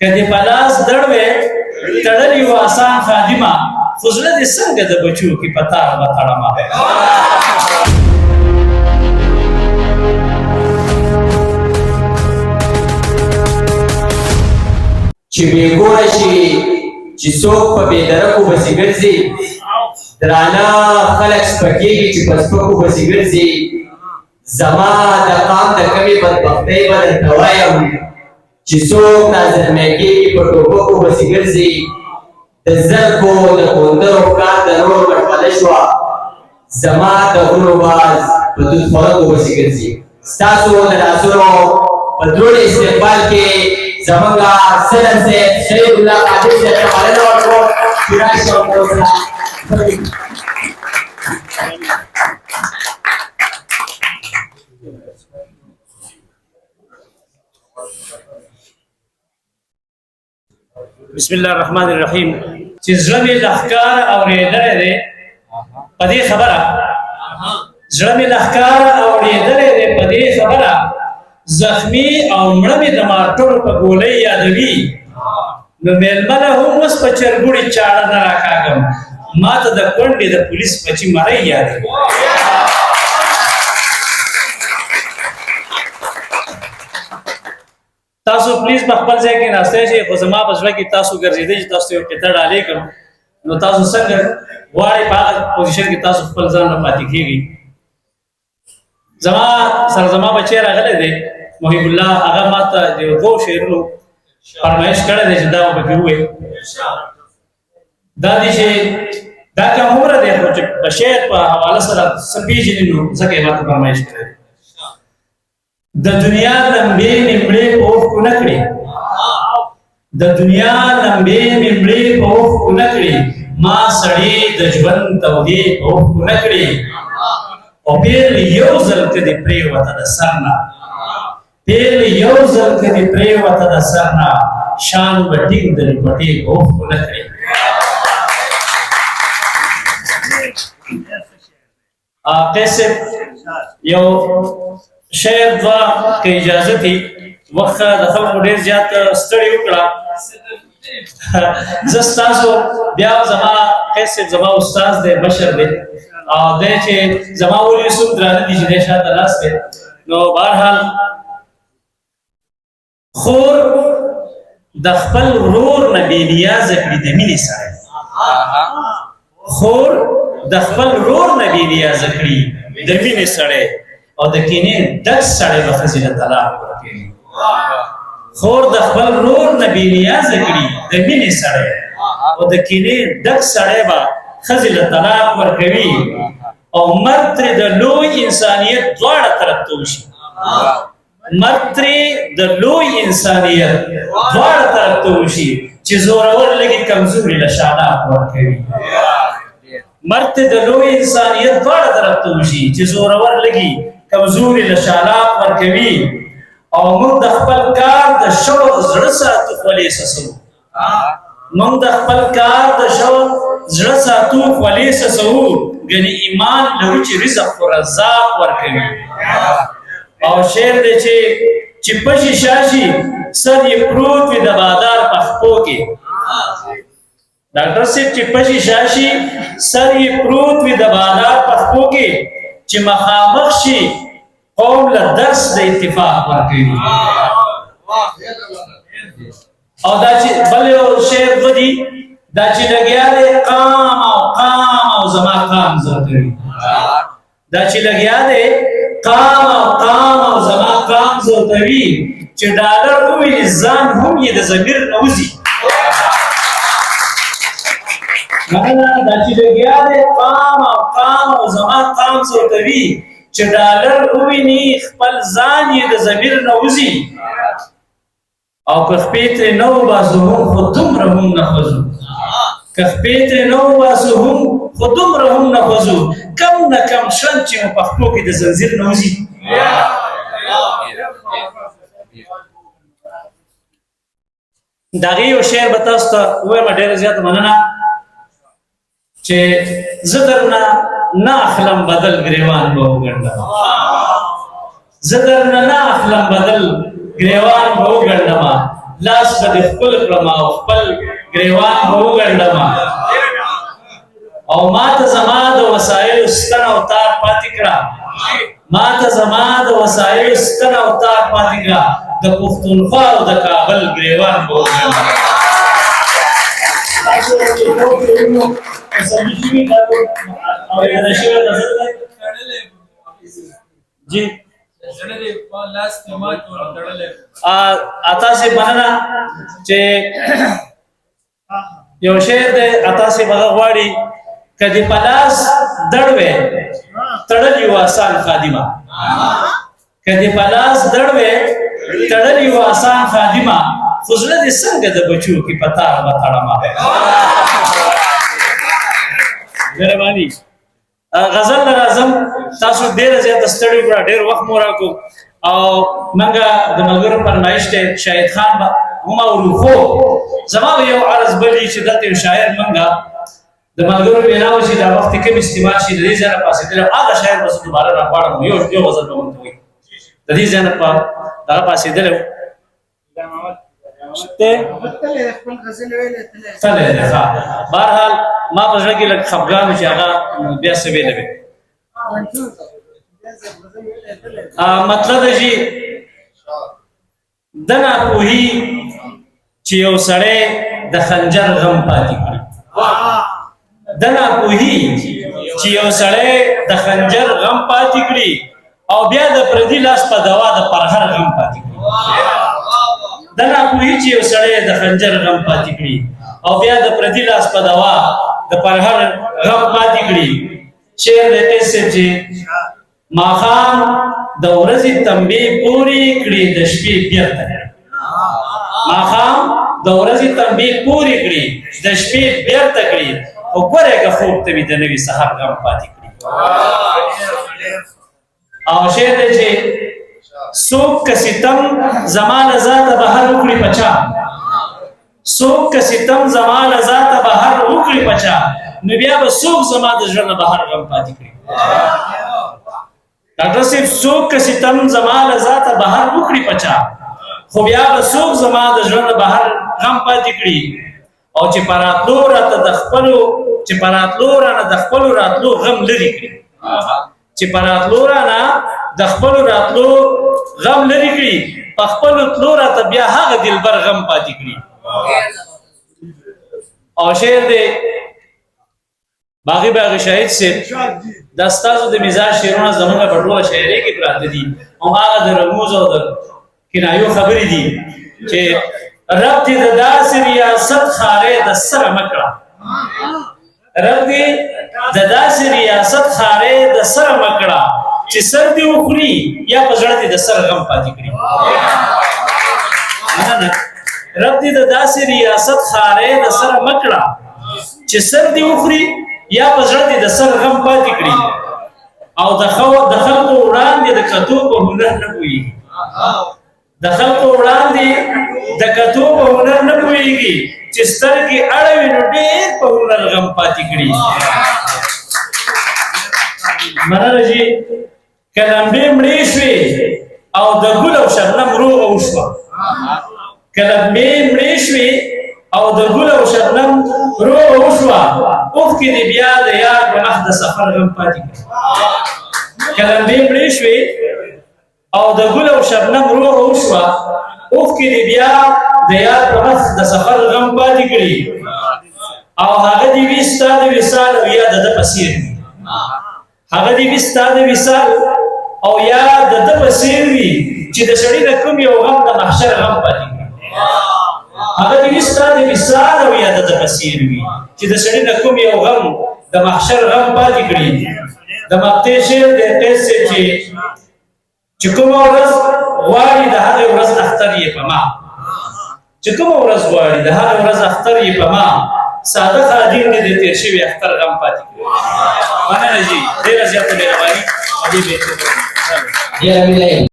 که دې په لاس دړوې تړلی و آسان خادمه، خو زړه دې څنګه د بچو کې په تار وتړمه. چې بې ګوره شي، چې څوک په بې درکو پسې ګرځي، درانه خلک سپکېږي چې په سپکو پسې ګرځي. زما د قام د کمې بدبختۍ به درته وایم، چې څوک نازلمی کېږي په ټوپکو پسې ګرځي. د زرکو د کوندرو ښکار د نورو مشغله شوه، زما د غرونو باز په توت خوړکو پسې ګرځي. ستاسو د لاسونو په دروند استقبال کې زمونږ صدر صاحب شهید الله قادر صاحب ته بلنه ورکوم چې راشي او موږ سره. بسم الله الرحمن الرحیم. چې زړه مې لخکار اورېدلی دی په دې خبره، زړه مې لخکار اورېدلی دی په دې خبره، زخمی او مړه مې د مارټر په ګولۍ یادوي. نو مېلمه له هم اوس په چرګوړي چاړه نه راکاږم، ما ته د کونډې د پولیس بچي مرۍ یادوي. تاسو پلیز په خپل ځای کې ناشته شئ، خو زما په زړه کې تاسو ګرځېدئ چې تاسو یو قطعه ډالۍ کړم، نو تاسو څنګه غواړئ په هغه پوزیشن کې تاسو خپل ځان نه پاتې کېږي. زما سره زما بچی راغلی دی محب الله، هغه ما ته د یو دوو شعرونو فرمایش کړی دی چې دا به پکې ووایي. دا دی چې دا کم عمره دی، خو چې د شعر په حواله سره څه پېژني، نو ځکه یې ما ته فرمایش کړی دی. د دنیا لمبې مې مړې په اوښکو نه کړې، د دنیا لمبې مې مړې په اوښکو نه کړې، ما سړې د ژوند تودې په اوښکو نه کړې. او پیغلې یو ځل که دې پرېوته د سر نه، پیغلې یو ځل که دې پرېوته د سر نه، شان به ټینګ د لوپټې په اوښکو نه کړې. قیس یو شعر دوا که اجازه دی، وخت د خلکو ډیر زیات ستړي وکړه. زه ستاسو بیا زما قیس زما استاد دی، مشر دی، او دی چې زما ولې څوک درانه دي چې دی شاته ناست دی. نو بهرحال خور د خپل ورور نه بې نیازه کړي د مینې سره، خور د خپل ورور نه بې نیازه کړي د مینې سره، او د کینې ډک سړی به ښځې له طلاق ورکوي. خور د خپل ورور نه بې نیازه کړي د مینې سره، او د کینې ډک سړی به ښځې له طلاق ورکوي، او مرګ ترې د لوی انسانیت دواړه طرف ته وشي، مرګ ترې د لوی انسانیت دواړه طرف ته وشي، چې زورور لږې کمزوري له شاناق ورکوي. مرګ ترې د لوی انسانیت دواړه طرف ته وشي، چې زورور لږي کمزوري له شاناق ورکوي. او موږ د خپل کار د شوق زړه ساتو خولې سسو، موږ د خپل کار د شوق زړه ساتو خولې سسو، ګنې ایمان لرو چې رزق خو رزاق ورکوي. او شعر دی چې چې پشي شاشي سر یې پروت وي د بادار په خپو کې، ډاکټر صاحب چې پشي شاشي سر یې پروت وي د بادار په خپو کې، چې مخامخ شي قوم له درس د اتفاق ورکوي. او دا چې بل یو شعر ودی، دا چې لګیا دی قام او قام او زما قام زوتوي، دا چې لګیا دی قام او قام او زما قام زوتوي، چې ډالر وویني ځان هم یې د ضمیر نه وځي. مننه. دا چې لګیا دی قام او قام او زما قام زوتوي، چې ډالر وویني خپل ځان یې د ضمیر نه وځي. او که خپې ترې نه وباسو هم خو دومره هم نه خوځو، که خپې ترې نه وباسو هم خو دومره هم نه خوځو، کم نه کم شرم چې مو په خپو کې د زنځیر نه وځي. د هغې یو شعر به تاسو ته ووایم. ډېره زیاته مننه. چې زه درنه نه اخلم بدل ګریوان به وګنډم، زه درنه نه اخلم بدل ګریوان به وګنډم، لاس به دې ښکل کړم او خپل ګریوان به وګنډم. او ما ته زما د وسایلو ستن او تار پاتې کړه، ما ته زما د وسایلو ستن او تار پاتې کړه، د پښتونخوا او د کابل ګریوان به وګنډم. جی عطا صاحب مننه چې یو شعر دی عطا صاحب هغه غواړي، که دې په لاس دړوې تړلی و آسان خادمه، که دې په لاس دړوې تړلی و آسان خادمه، خو زړه دې څنګه د بچو کې په تار وتړمه. مهرباني. غزل له راځم، تاسو ډېره زیاته ستړي کړه، ډېر وخت مو راکړو او موږ د ملګرو فرمایش دی شاهد خان به هم اورو. خو زما به یو عرض بل وي چې دلته یو شاعر موږ د ملګرو وینا وشي، دا وخت کم استعمال شي، د دې ځای نه پاڅېدلی هغه شاعر به زه دوباره راغواړم، یو یو غزل به مونږ ته وایي. د دې ځای نه په دغه پاڅېدلی شته تللی دی. ښه، بهرحال ما په زړه کې لږ خفګان و چې هغه بیا څه ویلی وي. مطلب جی د ناپوهي چې یو سړی د خنجر غم پاتې کړي، د ناپوهي چې یو سړی د خنجر غم پاتې کړي او بیا د پردي لاس په دوا د پرهر غم پاتې کړي. د ناپوهي چې یو سړی د خنجر غم پاتې کړي او بیا د پردي لاس په دوا د پرهر غم پاتې کړي. شعر د قیس صاحب چې ماښام د ورځې تنبې پورې کړي د شپې بیرته کړي، ماښام د ورځې تنبې پورې کړي د شپې بیرته کړي، خو ګوره که خوب ته مې د نوي سهار غم پاتې کړي. او شعر دی چې څوک که ستم زما له ذاته بهر وکړي په چا، څوک که ستم زما له ذاته بهر وکړي په چا، نو بیا به څوک زما د زړه نه بهر غم پاتې کړي. ډاکټر صاحب څوک که ستم زما له ذاته بهر وکړي په چا، خو بیا به څوک زما د زړه نه بهر غم پاتې کړي. او چې په راتلو راته د خپلو، چې په راتلو رانه د خپلو راتلو غم لرې کړي، چې په راتلو رانه د خپلو راتلو غم لرې کړي، په خپلو تلو راته بیا هغه دلبر غم پاتې کړي. او شعر دی باغی باغی شاهد صاحب، دا ستاسو د مزاج شعرونه زمونږ په ټوله شاعرۍ کې پراته دي او هغه د رموز او د کنایو خبرې دي چې رب دې د داسې ریاست خارې د سره مه کړه، رب دې د داسې ریاست خارې د سره مه کړه چې سر دې وخوري یا په زړه دې د سر غم پاتې کړي. نه، رب دې د داسې ریاست خارې د سره مه کړه چې سر دې وخوري یا په زړه دې د سر غم پاتې کړي. او د خلکو وړاندې د کتو په هنر نه پوهېږي، د خلکو وړاندې د کتو په هنر نه پوهېږي، چې سترګې اړوي نو ډېر په هنر غم پاتې کړي. مننه جي. که لمبې مړې شوې او د ګل او شبنم روغه وشوه، که لمبې مړې شوې او د ګل او شبنم روغه وشوه، اوښکې دې بیا د یار په مخ د سفر غم پاتې کړي. که لمبې مړې شوې او د ګل او شبنم روغه وشوه، اوښکې دې بیا د یار په مخ د سفر غم پاتې کړي. او هغه دې وي ستا د وصال او یا د ده په څېر وي، هغه دې وي ستا د وصال او یا د ده په څېر وي چې د سړي د کوم یو غم د محشر غم پاتې کړي. هغه دې وي ستا د وصال او یا د ده په څېر وي چې د سړي د کوم یو غم د محشر غم پاتې کړي. د مقطع شعر دی قیس صاحب چې کومه ورځ غواړي د هغې ورځ اختر یې په ما، چې کومه ورځ غواړي د هغې ورځ اختر یې په ما، ساده خادم دې د تېر شوي اختر غم پاتې کړي. مننه جي، ډېره زیاته مهرباني. ډېره مینه.